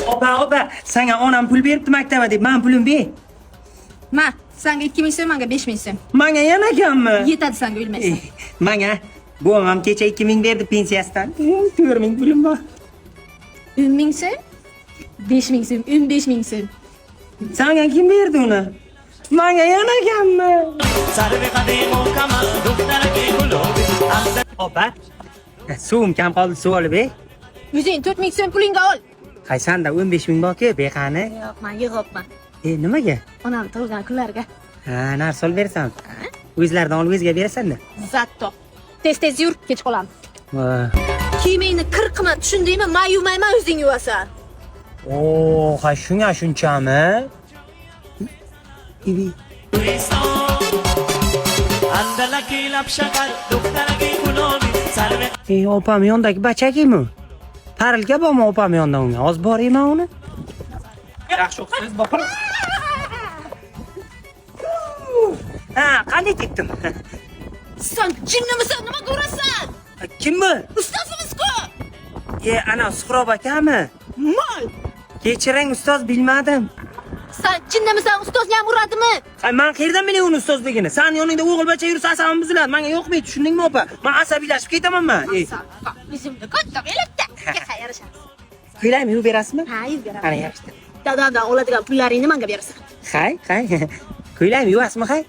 Opa, opa, sanga onam pul beribdi maktaba deb, men pulim ber. Ma, sanga 2000 so'm, menga 5000 so'm. Manga yana kammi? Yetadi sanga, o'lmaysan. Manga buvam ham kecha 2000 berdi pensiyasidan. 4000 pulim bor. 10000 so'm, 5000 so'm, 15000 so'm. Sanga kim berdi uni? Manga yana kammi? Opa, suvim kam qoldi, suv olib ber. O'zing 4000 so'm pulingga ol. Hay, sanda 15000 bor-ku, beqani. Yo'q, men yig'yapman. E, nimaga? Onam tug'ilgan kunlarga. Ha, narsa olib berasan. O'zlaridan olib o'ziga berasan-da. Zatto. Tez-tez yur, kech qolamiz. Va. Kiyimingni kir qilma, tushundingmi? Men yuvmayman, o'zing yuvasan. Oo, ha shunga shunchami? Ibi. Ey, opam yonidagi bachakimi? Parilka bormi opam yonida unga? Hozir borayman uni. Yaxshi o'qisiz, bor. Ha, qanday ketdim? Sen jinnimisan, nima ko'rasan? Kim bu? Ustozimiz-ku. E, ana Suhrob akami? Mol. Kechiring ustoz, bilmadim. Sen jinnimisan, ustozni ham uradimi? Ay, man qayerdan bilay uni ustozligini? San yoningda o'g'il bacha yursa asabim buziladi. Menga yoqmaydi, tushundingmi opa? Men asabiylashib ketaman man. Ey, Bizimni katta belakda. Yarashamiz. Ko'ylakni yuvib berasizmi? Ha, yuvib beraman. Ana yaxshi. Dadamdan oladigan pullaringni menga berasan. Hay, hay. Ko'ylakni yuvasizmi, hay?